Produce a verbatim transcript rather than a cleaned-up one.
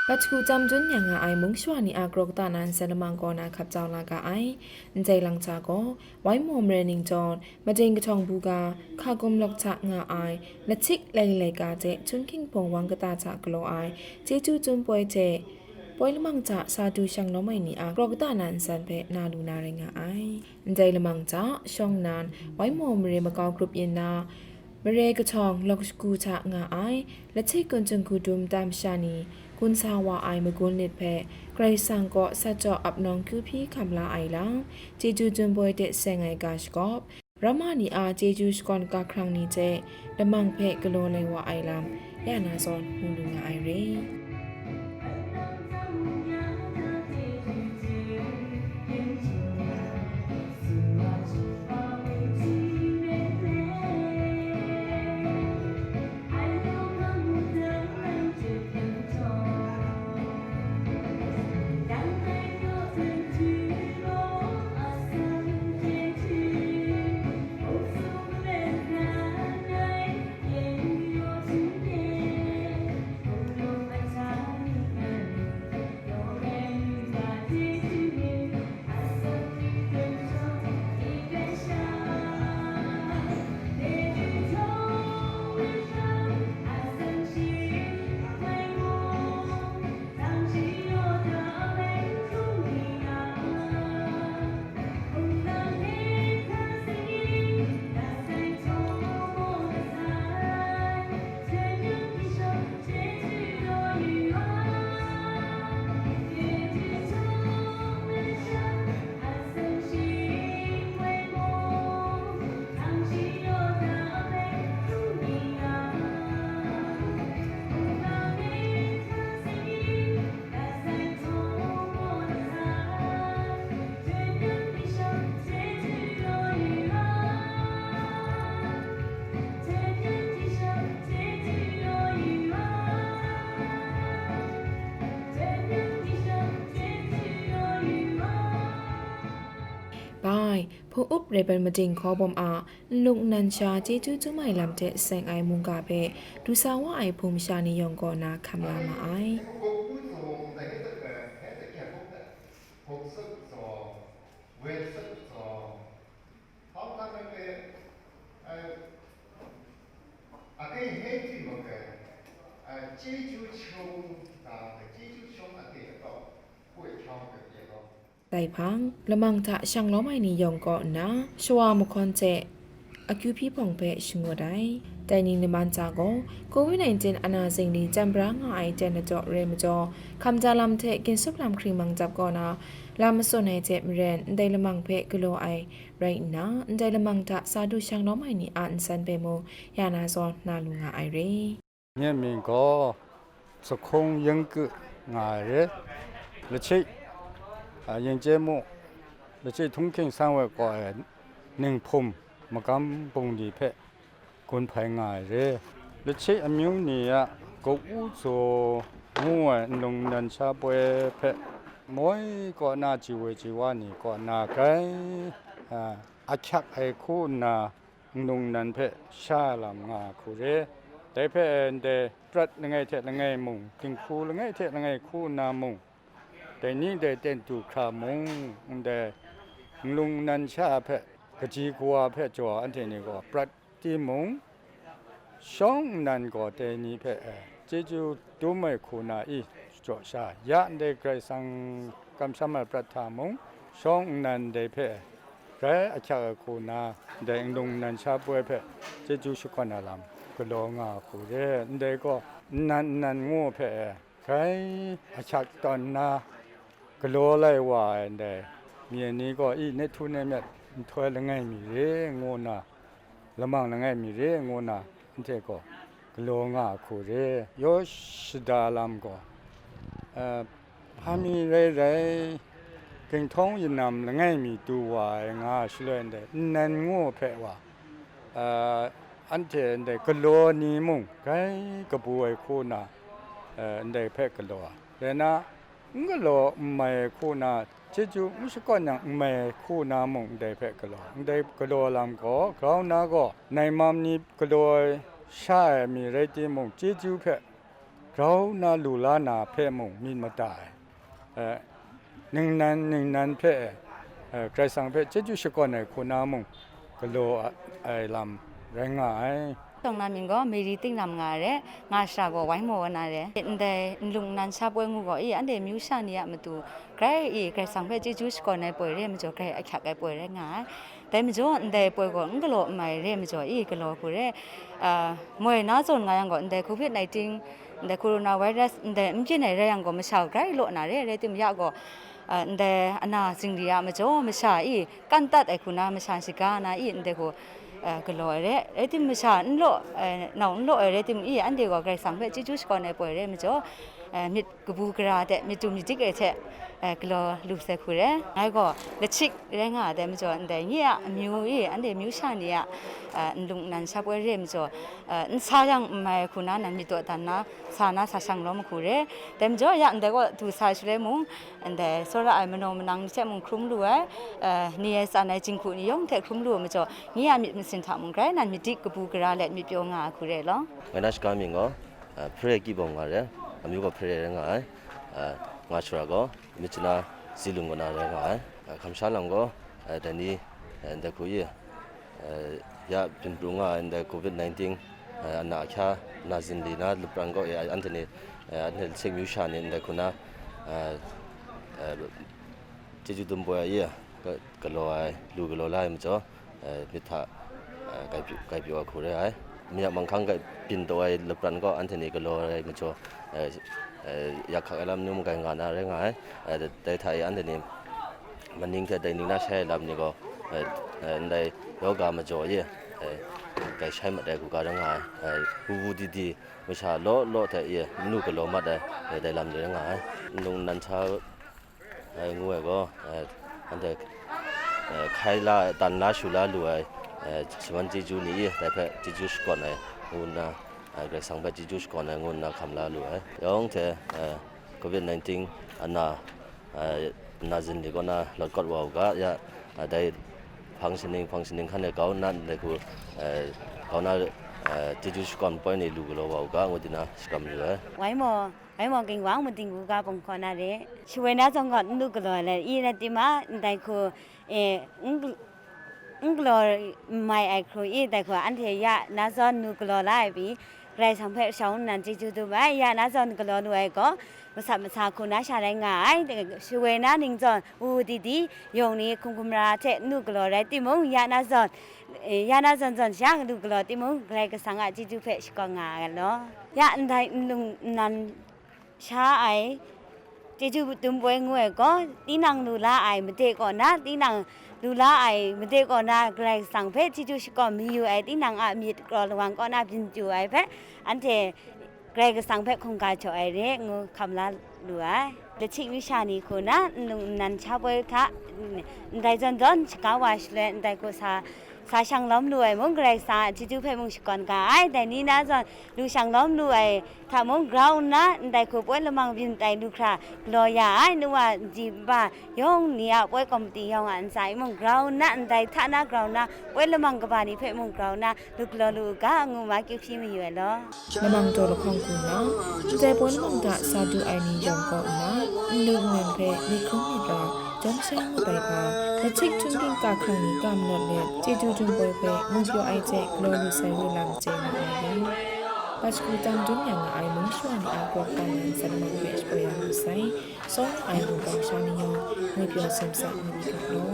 Hpa hku tam dun yang nga ai mung shawa ni a kraw kata na nsen lamang kaw na hkap jau la ga ai. Ndai lang hta gaw, Waimaw mare ningtawng, Mating kahtawng buga, hka gumlawk hta nga ai, lahtik lai laika hte htunghking hpawng wang kata hta galaw ai, chyeju dum poi hte, poi lamang hta sa du shang lawm ai ni a kraw kata na nsen hpe na lu na rai nga ai. Ndai lamang hta, shawng nnan, Waimaw mare makau grup yin na, mare kahtawng lawk shagu hta nga ai, lahtik gun htung hku dum tam sha ni, gun sa wa ai magun lit hpe, Karai Kasang kaw sat jaw ap nawng kyu hpyi hkam la ai lam, chyeju dum poi de seng ai ga shakawp, Rama ni a chyeju shakawn ga hkrang ni hte lamang hpe galaw lai wa ai lam, ya na zawn mu lu nga ai re. Bai, hpung up Rev. Mating Hkaw Bawm a nlung nnan sha chyeju dum ai lam hte seng ai mungga hpe du sa wa ai hpung masha ni yawng kaw na hkam la ma ai. Dai hpang, lamang hta shang lawm ai ni yawng kaw nna, shawa mahkawn hte akyu hpyi hpawng hpe shangut ai. Dai ning laman hta gaw, covid nineteen ana zingli chyam bra nga ai ten ladaw rai majaw, hkam da lam hte ginsup lam hkring mang dap kaw na, lam matsun ai hte maren, ndai lamang hpe galaw ai rai nna, ndai lamang hta sa du shang lawm ai ni a nsen hpe mung ya na zawn na lu nga ai re. Nye mying gaw Sahkung Yingku nga ai re. Lachik, a, Yingchye Mu, Lachik Htunghking San Woi kaw ai ninghpum magam bungli hpe gun hpai nga ai re. Lachik amyu ni a Kawu Zaw ngu ai nlung nnan sha poi hpe moi kaw na ji woi ji wa ni kaw na grai, a, ahkyak ai hku nna, nlung nnan hpe sha lam nga ai hku re. Dai hpe ndai prat langai hte langai mung, dinghku langai hte langai hku nna mung, dai ni dai ten du hkra mung, ndai nlung nnan sha hpe kaji kawa hpe jaw anhte ni gaw prat timung, shawng nnan gaw dai ni hpe, e, chyeju dum ai hku na i jaw sha, ya ndai Karai Kasang kamsham ai prat hta mung, shawng nnan ndai hpe grai ahkyak ai hku na, ndai nlung nnan sha poi hpe chyeju shakawn ai lam galaw nga ai hku re. Ndai gaw nnan nnan ngu hpe grai ahkyak tawn nna galaw lai wa ai ndai myen ni gaw i nehtu nehmyat nhtoi langai mi re ngu nna, lamang langai mi re ngu nna, anhte gaw galaw nga ai hku re. Yaw shada lam gaw, a, hpa mi rai rai, ginhtawng yanam langai mi du wa ai nga shaloi ndai nnan ngu hpe wa, a, anhte ndai galaw ni mung grai kabu ai hku nna, a, ndai hpe galaw ai. Rai nna, n galaw n mai ai hku na, chyeju n shakawn yang n mai ai hku na mung ndai hpe galaw. Ndai galaw lam gaw, grau nna gaw, naimam ni galaw ai sha ai mi rai timung, chyeju hpe grau nna lu la na hpe mung myit mada ai, eh, ningnan ningnan hpe, eh, Karai Kasang hpe chyeju shakawn ai hku na mung galaw ai lam rai nga ai. Tawng na mying gaw Mary Tinglam nga ai re, nga shara gaw Waimaw wa na re. Ndai nlung nnan sha poi ngu gaw i, anhte amyu sha ni a matu grai i, Karai Kasang hpe chyeju shakawn ai poi re majaw, grai ahkyak ai poi rai nga ai. Dai majaw, ndai poi gaw n galaw n mai re majaw i, galaw hku re, ah, moi na zawn nga yang gaw, ndai covid nineteen, ndai coronavirus, ndai n byin ai rai yang gaw, masha grai law na re, rai timung ya gaw, ah, ndai ana zingri a majaw, masha i kantat ai hku na, masha shaga na i, ndai hku, ah, galaw ai re, rai timung, masha n law, eh, nau n law ai rai timung i, anhte gaw Karai Kasang hpe chyeju shakawn ai poi re majaw, eh, myit kabu gara hte myit dum myit dik ai hte, eh, galaw lu sai hku re. Ngai gaw lachik rai nga ai dai majaw, ndai nye a amyu e, anhte amyu sha ni a, eh, nlung nnan sha poi re ai majaw, eh, n sa yang n mai ai hku na, nan myit dawdan na, sa na, sa shang lawm ai hku re. Dai majaw, ya ndai gaw du sa ai shaloi mung, ndai tsawra ai manaw manang ni hte mung hkrum lu ai, eh, ni ai tsan ai jinghku ni yawng hte hkrum lu ai majaw, nye a myit masin hta mung grai nan myit dik kabu gara let myit pyaw nga ai hku re law. Ngai na shaga mying gaw, eh, Hpare Kibawm nga re, amyu gaw Hpare rai nga ai, eh, nga shara gaw Myitkyina Zilun kaw na rai nga ai, eh, hkam sha lam gaw, eh, dai ni, eh, ndai hku i, eh, ya byin pru nga ai ndai covid nineteen, eh, ana ahkya na zin li na lapran kaw e anhte ni, eh, anhte Lachik myu sha ni ndai hku na, eh, eh, chyeju dum poi ai i, ga-, galaw ai, lu galaw la ai majaw, eh, myit hta, eh, grai pyaw, grai pyaw ai hku re ai. Mi a manghkang grai byin taw ai lapran gaw anhte ni galaw ai majaw, eh, eh, yak hkak ai lam ni mung grai nga na rai nga ai. Eh, dai hta e anhte ni maning hte dai ning na shai ai lam ni gaw, eh, eh, ndai yoga majaw e, eh, grai shai mat ai hku ga rai nga ai. Eh, wu wu di di masha law law hte e, n lu galaw mat ai, eh, dai lam ni rai nga ai. Nlung nnan sha ai ngu ai gaw, eh, anhte, eh, hkai la, tan la, shu la lu ai, eh, shaman chyeju ni i, dai hpe chyeju shakawn ai ngu nna, eh, Karai Kasang hpe chyeju shakawn ai ngu nna hkam la lu ai. Yawng hte, eh, covid nineteen ana, eh, na zin li kaw na lawt kawt wa u ga, ya, eh, dai hpang shaning, hpang shaning hkan e grau nna ndai hku, eh, grau nna, eh, chyeju shakawn poi ni lu galaw wa u ga, ngu di na shakram lu ai. Waimaw, Waimaw Ginwang Matinggu ga bung kaw na re. Shawoi na zawn gaw n lu galaw ai, i rai timung, ndai hku, e, n gl-, n galaw n mai ai hkru i, dai hku anhte ya na zawn nu galaw la ai pyi, Karai Kasang hpe shawng nnan chyeju dum ai, ya na zawn galaw lu ai gaw, masat masa hku na sha rai nga ai, shawoi na ning zawn u di di, yawng ni hkum hkum ra hte n lu galaw rai timung, ya na zawn, e, ya na zawn zawn sha lu galaw timung, Karai Kasang a chyeju hpe shakawn nga ai law. Ya ndai nlung nnan sha ai, chyeju dum poi ngu ai gaw, tinang lu la ai made kaw na, tinang lu la ai made kaw na, Karai Kasang hpe chyeju shakawn mayu ai, tinang a myit kraw lawang kaw na byin chyu ai hpe, anhte Karai Kasang hpe hkungga jaw ai re ngu hkam la lu ai. Lachik myu sha ni hku na, nlung nnan sha poi hta, ndai zawn zawn shaga wa shaloi, ndai hku sa, sa shang lawm lu ai mung, Karai Kasang a chyeju hpe mung shakawn ga ai, dai ni na zawn lu shang lawm lu ai, hta mung grau nna ndai hku poi lamang byin tai lu hkra galaw ya ai, nu wa nji nba yawng ni a poi kawmti yawng a ntsa e mung grau nna, ndai hta na grau nna, poi lamang kaba ni hpe mung grau nna, lu galaw lu u ga, ngu ma kyu hpyi mayu ai law. Lamang taw lahkawng hku nna, ndai poi lamang hta sa du ai ni yawng kaw nna, nlu nnan hpe myit hkrum myit ra, jawm sai ngut ai hpa, Lachik Htung Ging Ka Hkrang ni ka manawt let, chyeju dum poi hpe mu pyaw ai hte galaw lu sai we lam chye nga ai lam. Pashku tam dum yang nga ai mung shawa ni a gawk ka nan san lamang hpe shapoi ya mu sai, sawng ai mung kau sha ni yawng, ngwi pyaw sem sa ngu myit ga law.